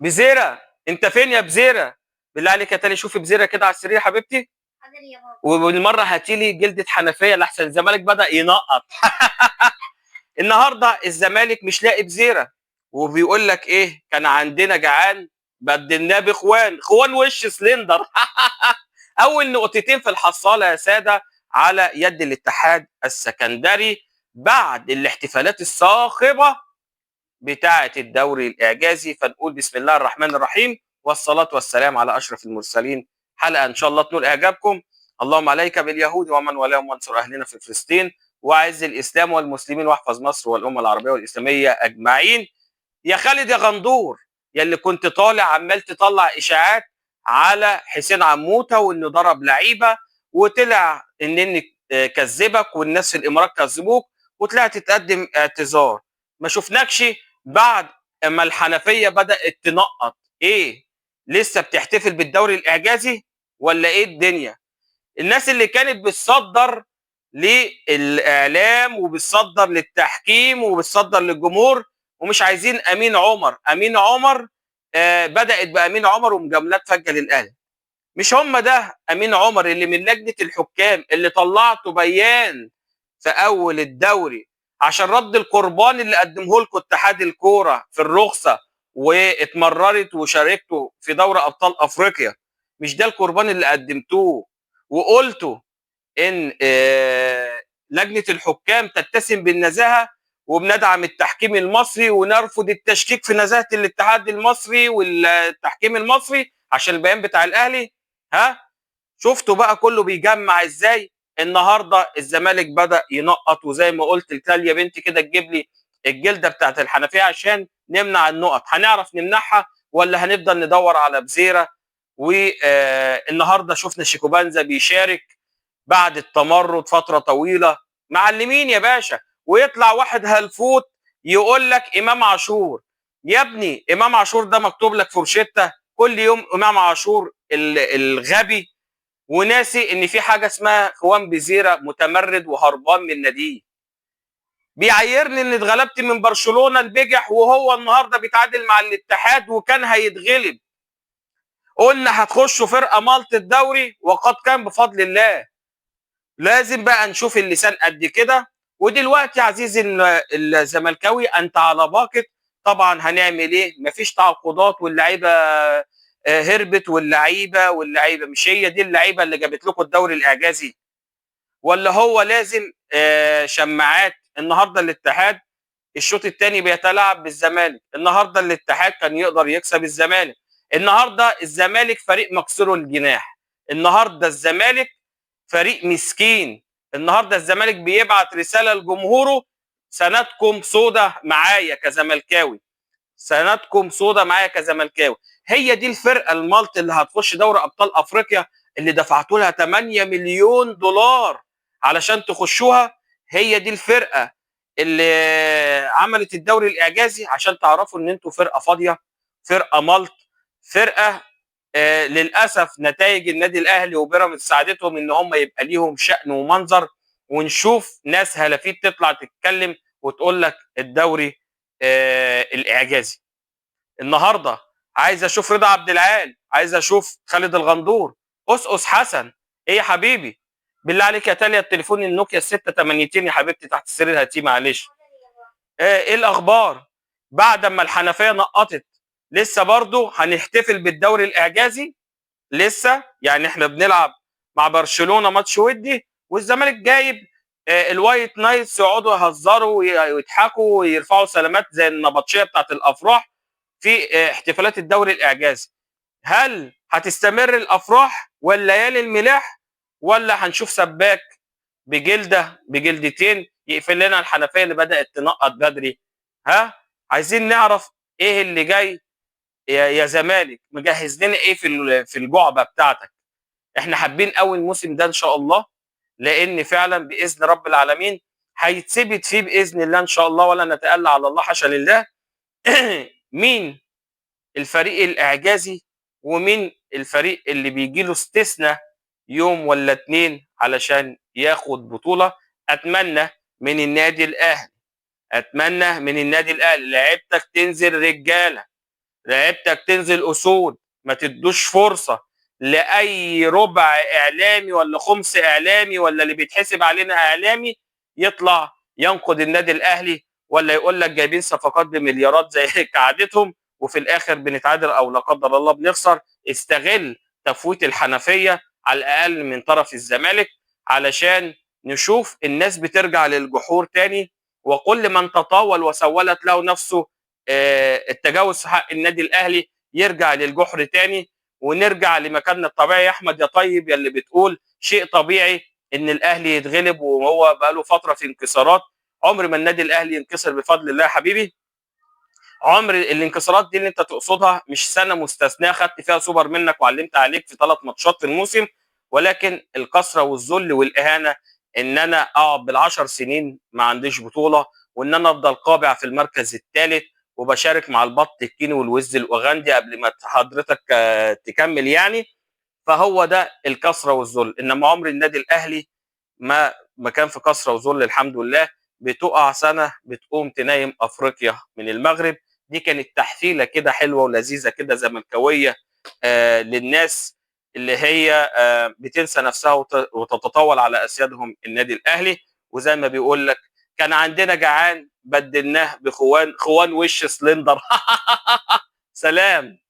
بزيره، انت فين يا بزيره؟ بالله عليك يا تالي شوفي بزيره كده على السرير يا حبيبتي. حاضر يا بابا. وبالمره هاتي لي جلده حنفية لحسن الزمالك بدا ينقط. النهارده الزمالك مش لاقي بزيره، وبيقول لك ايه؟ كان عندنا جعان بدلناه بخوان، خوان وش سلندر. اول نقطتين في الحصاله يا ساده على يد الاتحاد السكندري بعد الاحتفالات الصاخبه بتاعه الدوري الاعجازي. فنقول بسم الله الرحمن الرحيم والصلاة والسلام على اشرف المرسلين. حلقة ان شاء الله تنول اعجابكم. اللهم عليك باليهود ومن ولاهم وانصر اهلنا في فلسطين واعز الاسلام والمسلمين واحفظ مصر والامه العربية والاسلامية اجمعين. يا خالد يا غندور، يا اللي كنت طالع عمال تطلع اشاعات على حسين عموتة وانه ضرب لعيبة، وطلع ان كذبك والناس في الامارات كذبوك، وطلعت تقدم اعتذار. ما شفناكش بعد اما الحنفية بدات تنقط. ايه، لسه بتحتفل بالدوري الاعجازي ولا ايه الدنيا؟ الناس اللي كانت بتصدر للاعلام وبتصدر للتحكيم وبتصدر للجمهور ومش عايزين امين عمر، امين عمر بدات بامين عمر ومجاملات فجه للاهلي. مش هم ده امين عمر اللي من لجنة الحكام اللي طلعته بيان في اول الدوري عشان رد القربان اللي قدمه لكم اتحاد الكورة في الرخصة واتمررت وشاركتوا في دوري ابطال افريقيا؟ مش ده القربان اللي قدمتوه وقلتوا ان لجنة الحكام تتسم بالنزاهه وبندعم التحكيم المصري ونرفض التشكيك في نزاهة الاتحاد المصري والتحكيم المصري عشان البيان بتاع الاهلي؟ ها، شفتوا بقى كله بيجمع ازاي؟ النهارده الزمالك بدا ينقط، وزي ما قلت لتاليا بنتي كده تجيب لي الجلدة بتاعت الحنفية عشان نمنع النقط. هنعرف نمنعها ولا هنفضل ندور على بزيره؟ والنهارده شفنا شيكوبانزا بيشارك بعد التمرد فترة طويلة. معلمين يا باشا. ويطلع واحد هلفوت يقول لك امام عاشور. يا ابني امام عاشور ده مكتوب لك فرشته كل يوم امام عاشور الغبي، وناسي ان في حاجة اسمها خوان بزيره متمرد وهربان من ناديه. بيعيرني ان اتغلبت من برشلونة البجح، وهو النهارده بيتعادل مع الاتحاد وكان هيتغلب. قلنا هتخشوا فرقه مالت الدوري وقد كان بفضل الله. لازم بقى نشوف اللسان قد كده. ودلوقتي يا عزيزي الزملكاوي انت على باقه. طبعا هنعمل ايه؟ مفيش تعاقدات، واللعيبة هربت، واللعيبة مش هي دي اللعيبة اللي جابت لكم الدوري الاعجازي؟ ولا هو لازم شماعات؟ النهارده الاتحاد الشوط الثاني بيتلاعب بالزمالك. النهارده الاتحاد كان يقدر يكسب الزمالك. النهارده الزمالك فريق مكسور الجناح. النهارده الزمالك فريق مسكين. النهارده الزمالك بيبعت رسالة لجمهوره: سندكم سودا معايا كزملكاوي، سندكم سودا معايا كزملكاوي. هي دي الفرقة المالت اللي هتخش دوري ابطال افريقيا اللي دفعتوا لها 8 مليون دولار علشان تخشوها؟ هي دي الفرقة اللي عملت الدوري الاعجازي عشان تعرفوا ان انتوا فرقه فاضية، فرقه مالت، فرقه للاسف نتائج النادي الاهلي وبيراميدز ساعدتهم ان هم يبقى ليهم شأن ومنظر، ونشوف ناس هلافيت تطلع تتكلم وتقول لك الدوري الاعجازي. النهارده عايز اشوف رضا عبد العال، عايز اشوف خالد الغندور، قصقص حسن. ايه يا حبيبي؟ بالله عليك يا تاليا التليفون النوكيا 682 يا حبيبتي تحت السرير هاتيه معلش. ايه الاخبار؟ بعد ما الحنفية نقطت لسه برضو هنحتفل بالدوري الاعجازي؟ لسه يعني احنا بنلعب مع برشلونة ماتش ودي والزمالك جايب ال White Knights يقعدوا يهزروا ويضحكوا ويرفعوا سلامات زي النبطشيه بتاعت الافراح في احتفالات الدوري الاعجازي. هل هتستمر الافراح والليالي الملاح، ولا هنشوف سباك بجلده بجلدتين يقفل لنا الحنفية اللي بدات تنقط بدري؟ ها، عايزين نعرف ايه اللي جاي يا زمالك. مجهز لنا ايه في الجعبه بتاعتك؟ احنا حابين قوي الموسم ده ان شاء الله، لان فعلا باذن رب العالمين هيتثبت فيه باذن الله ان شاء الله، ولا نتألى على الله حاشا لله. مين الفريق الاعجازي ومين الفريق اللي بيجي له استثناء يوم ولا اتنين علشان ياخد بطوله؟ اتمنى من النادي الاهلي، اتمنى من النادي الاهلي لعيبتك تنزل رجاله، لعيبتك تنزل اسود، ما تدوش فرصة لاي ربع اعلامي ولا خمس اعلامي ولا اللي بيتحسب علينا اعلامي يطلع ينقد النادي الاهلي ولا يقول لك جايبين صفقات بمليارات زي كعادتهم وفي الاخر بنتعادل او لا قدر الله بنخسر. استغل تفويت الحنفية على الاقل من طرف الزمالك علشان نشوف الناس بترجع للجحور تاني. وكل من تطاول وسولت له نفسه التجاوز في حق النادي الاهلي يرجع للجحر تاني، ونرجع لمكاننا الطبيعي. يا احمد يا طيب يا اللي بتقول شيء طبيعي ان الاهلي يتغلب وهو بقاله فترة في انكسارات، عمر ما النادي الاهلي ينكسر بفضل الله يا حبيبي. عمر الانكسارات دي اللي انت تقصدها مش سنة مستثناة خدت فيها سوبر منك وعلمت عليك في 3 ماتشات في الموسم، ولكن الكسرة والذل والاهانة ان انا اقعد بال10 سنين ما عنديش بطوله، وان انا افضل قابع في المركز الثالث وبشارك مع البط الكيني والوز الاوغندي قبل ما حضرتك تكمل يعني. فهو ده الكسرة والذل، انما عمر النادي الاهلي ما كان في كسره وذل الحمد لله. بتقع سنة بتقوم تنايم افريقيا من المغرب. دي كانت تحفيله كده حلوة ولذيذه كده زملكاويه للناس اللي هي بتنسى نفسها وتتطاول على اسيادهم النادي الاهلي. وزي ما بيقول لك كان عندنا جعان بدلناه بخوان، خوان وش سلندر. سلام.